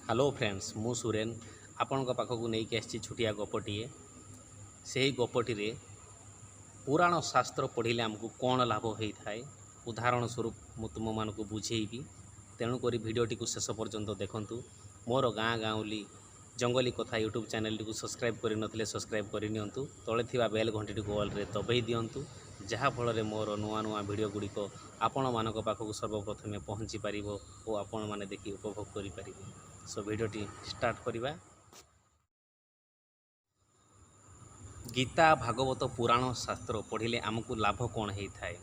Hello friends, ମୁଁ ସୁରେନ ଆପଣଙ୍କ ପାଖକୁ ନେଇକି ଆସିଛି ଛୋଟିଆ ଗପଟିଏ। ସେହି ଗପଟିରେ ପୁରାଣ ଶାସ୍ତ୍ର ପଢ଼ିଲେ ଆମକୁ କ'ଣ ଲାଭ ହୋଇଥାଏ, ଉଦାହରଣ ସ୍ୱରୂପ ମୁଁ ତୁମମାନଙ୍କୁ ବୁଝେଇବି। ତେଣୁକରି ଭିଡ଼ିଓଟିକୁ ଶେଷ ପର୍ଯ୍ୟନ୍ତ ଦେଖନ୍ତୁ। ମୋର ଗାଁ ଗାଉଁଲି ଜଙ୍ଗଲୀ କଥା ୟୁଟ୍ୟୁବ୍ ଚ୍ୟାନେଲଟିକୁ ସବସ୍କ୍ରାଇବ୍ କରିନଥିଲେ ସବସ୍କ୍ରାଇବ୍ କରିନିଅନ୍ତୁ। ତଳେ ଥିବା ବେଲ୍ ଘଣ୍ଟିଟିକୁ ଅଲ୍ରେ ଦବାଇ ଦିଅନ୍ତୁ, ଯାହାଫଳରେ ମୋର ନୂଆ ନୂଆ ଭିଡ଼ିଓ ଗୁଡ଼ିକ ଆପଣମାନଙ୍କ ପାଖକୁ ସର୍ବପ୍ରଥମେ ପହଞ୍ଚି ପାରିବ ଓ ଆପଣମାନେ ଦେଖି ଉପଭୋଗ କରିପାରିବେ। ସୋ ଭିଡ଼ିଓଟି ଷ୍ଟାର୍ଟ କରିବା। ଗୀତା, ଭାଗବତ, ପୁରାଣ ଶାସ୍ତ୍ର ପଢ଼ିଲେ ଆମକୁ ଲାଭ କ'ଣ ହେଇଥାଏ?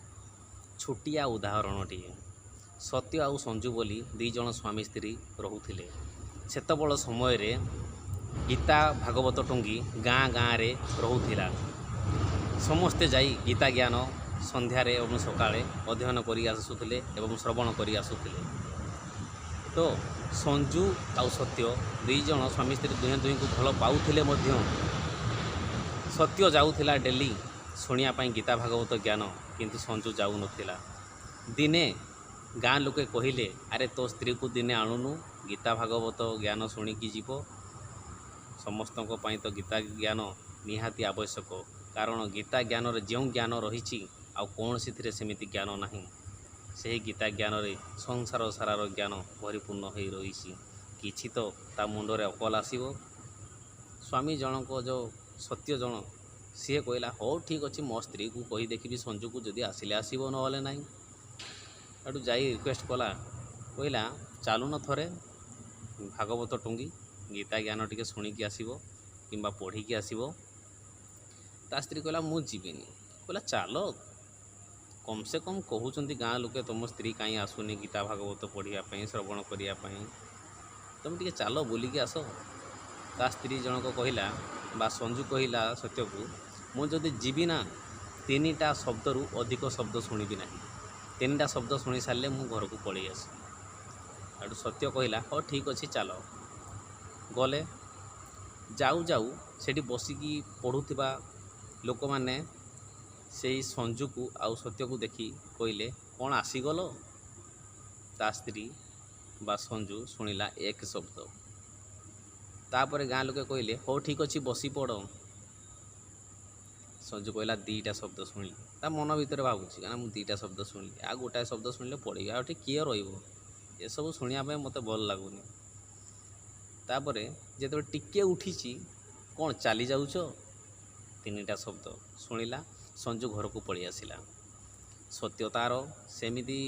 ଛୋଟିଆ ଉଦାହରଣଟିଏ। ସତ୍ୟ ଆଉ ସଞ୍ଜୁ ବୋଲି ଦୁଇ ଜଣ ସ୍ୱାମୀ ସ୍ତ୍ରୀ ରହୁଥିଲେ। ସେତେବେଳ ସମୟରେ ଗୀତା ଭାଗବତ ଟୁଙ୍ଗି ଗାଁ ଗାଁରେ ରହୁଥିଲା। ସମସ୍ତେ ଯାଇ ଗୀତା ଜ୍ଞାନ ସନ୍ଧ୍ୟାରେ ଏବଂ ସକାଳେ ଅଧ୍ୟୟନ କରି ଆସୁଥିଲେ ଏବଂ ଶ୍ରବଣ କରି ଆସୁଥିଲେ। ତ ସଞ୍ଜୁ ଆଉ ସତ୍ୟ ଦୁଇ ଜଣ ସ୍ୱାମୀ ସ୍ତ୍ରୀ ଦୁହେଁ ଦୁହିଁଙ୍କୁ ଭଲ ପାଉଥିଲେ ମଧ୍ୟ ସତ୍ୟ ଯାଉଥିଲା ଡେଲି ଶୁଣିବା ପାଇଁ ଗୀତା ଭାଗବତ ଜ୍ଞାନ, କିନ୍ତୁ ସଞ୍ଜୁ ଯାଉନଥିଲା। ଦିନେ ଗାଁ ଲୋକେ କହିଲେ, ଆରେ ତୋ ସ୍ତ୍ରୀକୁ ଦିନେ ଆଣୁନୁ, ଗୀତା ଭାଗବତ ଜ୍ଞାନ ଶୁଣିକି ଯିବ। ସମସ୍ତଙ୍କ ପାଇଁ ତ ଗୀତା ଜ୍ଞାନ ନିହାତି ଆବଶ୍ୟକ, କାରଣ ଗୀତା ଜ୍ଞାନରେ ଯେଉଁ ଜ୍ଞାନ ରହିଛି ଆଉ କୌଣସିଥିରେ ସେମିତି ଜ୍ଞାନ ନାହିଁ। ସେହି ଗୀତା ଜ୍ଞାନରେ ସଂସାର ସାରାର ଜ୍ଞାନ ପରିପୂର୍ଣ୍ଣ ହୋଇ ରହିଛି। କିଛି ତ ତା ମୁଣ୍ଡରେ ଅକଲ ଆସିବ। ସ୍ୱାମୀ ଜଣଙ୍କ ଯେଉଁ ସତ୍ୟ ଜଣ, ସିଏ କହିଲା, ହଉ ଠିକ୍ ଅଛି, ମୋ ସ୍ତ୍ରୀକୁ କହି ଦେଖିବି ସଞ୍ଜୁକୁ, ଯଦି ଆସିଲେ ଆସିବ, ନହେଲେ ନାହିଁ। ଏଠୁ ଯାଇ ରିକ୍ୱେଷ୍ଟ କଲା, କହିଲା ଚାଲୁନ ଥରେ ଭାଗବତ ଟୁଙ୍ଗି ଗୀତା ଜ୍ଞାନ ଟିକେ ଶୁଣିକି ଆସିବ କିମ୍ବା ପଢ଼ିକି ଆସିବ। ତା ସ୍ତ୍ରୀ କହିଲା ମୁଁ ଯିବିନି। କହିଲା ଚାଲ, କମ୍ ସେ କମ୍ କହୁଛନ୍ତି ଗାଁ ଲୋକେ ତୁମ ସ୍ତ୍ରୀ କାହିଁ ଆସୁନି ଗୀତା ଭାଗବତ ପଢ଼ିବା ପାଇଁ, ଶ୍ରବଣ କରିବା ପାଇଁ, ତୁମେ ଟିକେ ଚାଲ ବୁଲିକି ଆସ। ତା ସ୍ତ୍ରୀ ଜଣକ କହିଲା ବା ସଞ୍ଜୁ କହିଲା ସତ୍ୟକୁ, ମୁଁ ଯଦି ଯିବି ନା 3ଟା ଶବ୍ଦରୁ ଅଧିକ ଶବ୍ଦ ଶୁଣିବି ନାହିଁ, 3ଟା ଶବ୍ଦ ଶୁଣି ସାରିଲେ ମୁଁ ଘରକୁ ପଳେଇ ଆସିବି। ଏଠୁ ସତ୍ୟ କହିଲା ହଉ ଠିକ୍ ଅଛି ଚାଲ। ଗଲେ, ଯାଉ ଯାଉ ସେଠି ବସିକି ପଢ଼ୁଥିବା ଲୋକମାନେ ସେଇ ସଞ୍ଜୁକୁ ଆଉ ସତ୍ୟକୁ ଦେଖି କହିଲେ, କ'ଣ ଆସିଗଲ? ତା ସ୍ତ୍ରୀ ବା ସଞ୍ଜୁ ଶୁଣିଲା ଏକ ଶବ୍ଦ। ତାପରେ ଗାଁ ଲୋକେ କହିଲେ ହଉ ଠିକ୍ ଅଛି ବସିପଡ଼। ସଞ୍ଜୁ କହିଲା 2ଟା ଶବ୍ଦ ଶୁଣିଲି। ତା ମନ ଭିତରେ ଭାବୁଛି କାରଣ ମୁଁ 2ଟା ଶବ୍ଦ ଶୁଣିଲି, ଆଉ ଗୋଟାଏ ଶବ୍ଦ ଶୁଣିଲେ ପଡ଼ିବି, ଆଉ ଏଠି କିଏ ରହିବ, ଏସବୁ ଶୁଣିବା ପାଇଁ ମୋତେ ଭଲ ଲାଗୁନି। ତାପରେ ଯେତେବେଳେ ଟିକିଏ ଉଠିଛି, କ'ଣ ଚାଲି ଯାଉଛ? 3ଟା ଶବ୍ଦ ଶୁଣିଲା। ସଞ୍ଜୁ ଘରକୁ ପଳେଇ ଆସିଲା। ସତ୍ୟ ତାର ସେମିତି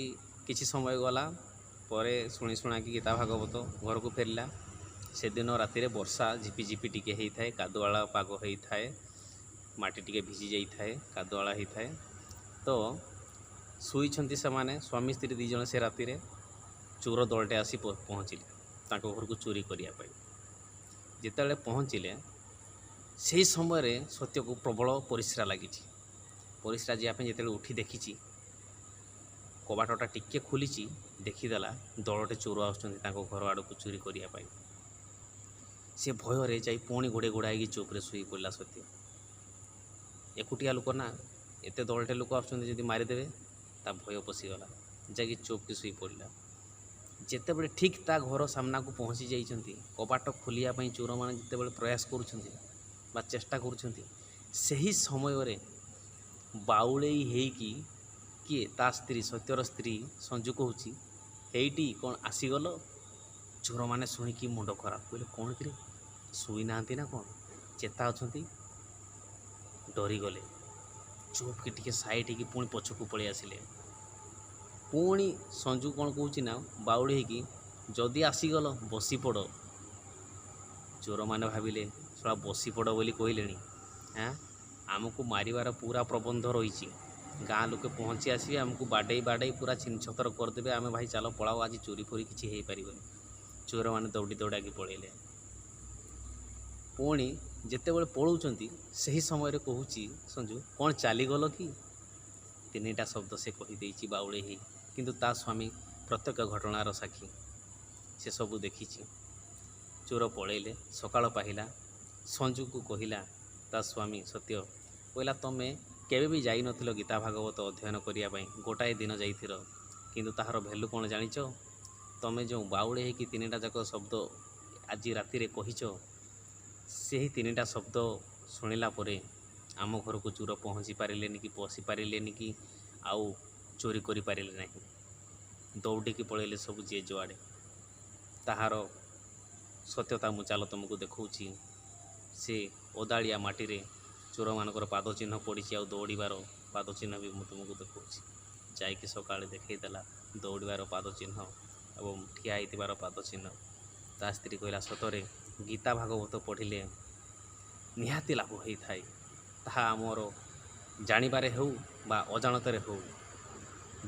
କିଛି ସମୟ ଗଲା ପରେ ଶୁଣି ଶୁଣାକି ଗୀତା ଭାଗବତ ଘରକୁ ଫେରିଲା। ସେଦିନ ରାତିରେ ବର୍ଷା ଝିପିଝିପି ଟିକେ ହେଇଥାଏ, କାଦୁଆଳ ପାଗ ହେଇଥାଏ, ମାଟି ଟିକେ ଭିଜି ଯାଇଥାଏ, କାଦୁଆଳ ହେଇଥାଏ। ତ ଶୋଇଛନ୍ତି ସେମାନେ ସ୍ୱାମୀ ସ୍ତ୍ରୀ ଦୁଇ ଜଣ। ସେ ରାତିରେ ଚୋର ଦଳଟେ ଆସି ପହଞ୍ଚିଲେ ତାଙ୍କ ଘରକୁ ଚୋରି କରିବା ପାଇଁ। ଯେତେବେଳେ ପହଞ୍ଚିଲେ ସେହି ସମୟରେ ସତ୍ୟକୁ ପ୍ରବଳ ପରିସ୍ରା ଲାଗିଛି। ପରିସ୍ରା ଯିବା ପାଇଁ ଯେତେବେଳେ ଉଠି ଦେଖିଛି, କବାଟଟା ଟିକେ ଖୋଲିଛି, ଦେଖିଦେଲା ଦଳଟେ ଚୋର ଆସୁଛନ୍ତି ତାଙ୍କ ଘର ଆଡ଼କୁ ଚୋରି କରିବା ପାଇଁ। ସେ ଭୟରେ ଯାଇ ପୁଣି ଘୋଡ଼େଇ ଘୋଡ଼ା ହେଇକି ଚୁପ୍ରେ ଶୋଇ ପଡ଼ିଲା ସତ୍ୟ। ଏକୁଟିଆ ଲୋକ ନା, ଏତେ ଦଳଟେ ଲୋକ ଆସୁଛନ୍ତି, ଯଦି ମାରିଦେବେ, ତା ଭୟ ପଶିଗଲା, ଯାଇକି ଚୁପ୍କି ଶୋଇ ପଡ଼ିଲା। ଯେତେବେଳେ ଠିକ୍ ତା ଘର ସାମ୍ନାକୁ ପହଞ୍ଚି ଯାଇଛନ୍ତି, କବାଟ ଖୋଲିବା ପାଇଁ ଚୋରମାନେ ଯେତେବେଳେ ପ୍ରୟାସ କରୁଛନ୍ତି ବା ଚେଷ୍ଟା କରୁଛନ୍ତି, ସେହି ସମୟରେ ବାଉଳେଇ ହେଇକି କିଏ ତା ସ୍ତ୍ରୀ, ସତ୍ୟର ସ୍ତ୍ରୀ ସଞ୍ଜୁ କହୁଛି, ହେଇଟି କ'ଣ ଆସିଗଲ? ଚୋରମାନେ ଶୁଣିକି ମୁଣ୍ଡ ଖରାପ, କହିଲେ କ'ଣ କିରେ, ଶୋଇନାହାନ୍ତି ନା କ'ଣ, ଚେତା ଅଛନ୍ତି? ଡରିଗଲେ, ଚୁପ୍କି ଟିକେ ସାଇଡ଼୍ ହେଇକି ପୁଣି ପଛକୁ ପଳେଇ ଆସିଲେ। ପୁଣି ସଞ୍ଜୁ କ'ଣ କହୁଛି ନା ବାଉଳି ହେଇକି, ଯଦି ଆସିଗଲ ବସିପଡ଼। ଚୋରମାନେ ଭାବିଲେ ଶଳା ବସିପଡ଼ ବୋଲି କହିଲେଣି, ଆମକୁ ମାରିବାର ପୁରା ପ୍ରବନ୍ଧ ରହିଛି, ଗାଁ ଲୋକେ ପହଞ୍ଚି ଆସିବେ, ଆମକୁ ବାଡ଼େଇ ବାଡ଼େଇ ପୁରା ଛିନଛତର କରିଦେବେ, ଆମେ ଭାଇ ଚାଲ ପଳାও, ଆଜି ଚୋରି ଫୋରି କିଛି ହେଇପାରିବନି। ଚୋରମାନେ ଦୌଡ଼ି ଦୌଡ଼ାକି ପଳେଇଲେ। ପୁଣି ଯେତେବେଳେ ପଳାଉଛନ୍ତି ସେହି ସମୟରେ କହୁଛି ସଞ୍ଜୁ, କ'ଣ ଚାଲିଗଲ କି? 3ଟା ଶବ୍ଦ ସେ କହିଦେଇଛି ବାଉଳି ହେଇ, କିନ୍ତୁ ତା ସ୍ୱାମୀ ପ୍ରତ୍ୟେକ ଘଟଣାର ସାକ୍ଷୀ, ସେ ସବୁ ଦେଖିଛି। ଚୋର ପଳେଇଲେ। ସକାଳ ପାହିଲା। ସଞ୍ଜୁକୁ କହିଲା ତା ସ୍ୱାମୀ ସତ୍ୟ, କହିଲା ତମେ କେବେ ବି ଯାଇନଥିଲ ଗୀତା ଭାଗବତ ଅଧ୍ୟୟନ କରିବା ପାଇଁ, ଗୋଟାଏ ଦିନ ଯାଇଥିଲ, କିନ୍ତୁ ତାହାର ଭ୍ୟାଲୁ କ'ଣ ଜାଣିଛ? ତମେ ଯେଉଁ ବାଉଳି ହେଇକି 3ଟା ଯାକ ଶବ୍ଦ ଆଜି ରାତିରେ କହିଛ, ସେହି 3ଟା ଶବ୍ଦ ଶୁଣିଲା ପରେ ଆମ ଘରକୁ ଚୋର ପହଞ୍ଚି ପାରିଲେନି କି ପଶି ପାରିଲେନି କି ଆଉ ଚୋରି କରିପାରିଲେ ନାହିଁ। ଦୌଡ଼ିକି ପଳେଇଲେ ସବୁ ଯିଏ ଯୁଆଡ଼େ। ତାହାର ସତ୍ୟତା ମୁଁ ଚାଲ ତୁମକୁ ଦେଖାଉଛି। ସେ ଓଦାଳିଆ ମାଟିରେ ଚୋରମାନଙ୍କର ପାଦ ଚିହ୍ନ ପଡ଼ିଛି, ଆଉ ଦୌଡ଼ିବାର ପାଦ ଚିହ୍ନ ବି ମୁଁ ତୁମକୁ ଦେଖାଉଛି। ଯାଇକି ସକାଳେ ଦେଖେଇଦେଲା ଦୌଡ଼ିବାର ପାଦ ଚିହ୍ନ ଏବଂ ଠିଆ ହେଇଥିବାର ପାଦ ଚିହ୍ନ। ତା ସ୍ତ୍ରୀ କହିଲା, ସତରେ ଗୀତା ଭାଗବତ ପଢ଼ିଲେ ନିହାତି ଲାଭ ହେଇଥାଏ। ତାହା ଆମର ଜାଣିବାରେ ହେଉ ବା ଅଜାଣତରେ ହେଉ,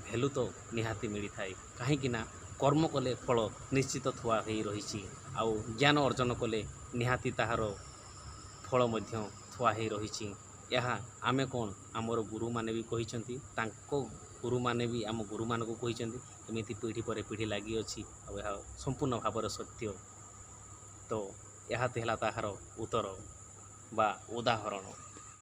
ଭ୍ୟାଲୁ ତ ନିହାତି ମିଳିଥାଏ। କାହିଁକି ନା କର୍ମ କଲେ ଫଳ ନିଶ୍ଚିତ ଥୁଆ ହେଇ ରହିଛି, ଆଉ ଜ୍ଞାନ ଅର୍ଜନ କଲେ ନିହାତି ତାହାର ଫଳ ମଧ୍ୟ ଥୁଆ ହେଇ ରହିଛି। ଏହା ଆମେ କ'ଣ, ଆମର ଗୁରୁମାନେ ବି କହିଛନ୍ତି, ତାଙ୍କ ଗୁରୁମାନେ ବି ଆମ ଗୁରୁମାନଙ୍କୁ କହିଛନ୍ତି। ଏମିତି ପିଢ଼ି ପରେ ପିଢ଼ି ଲାଗିଅଛି, ଆଉ ଏହା ସମ୍ପୂର୍ଣ୍ଣ ଭାବରେ ସତ୍ୟ। ତ ଏହା ତ ହେଲା ତାହାର ଉତ୍ତର ବା ଉଦାହରଣ।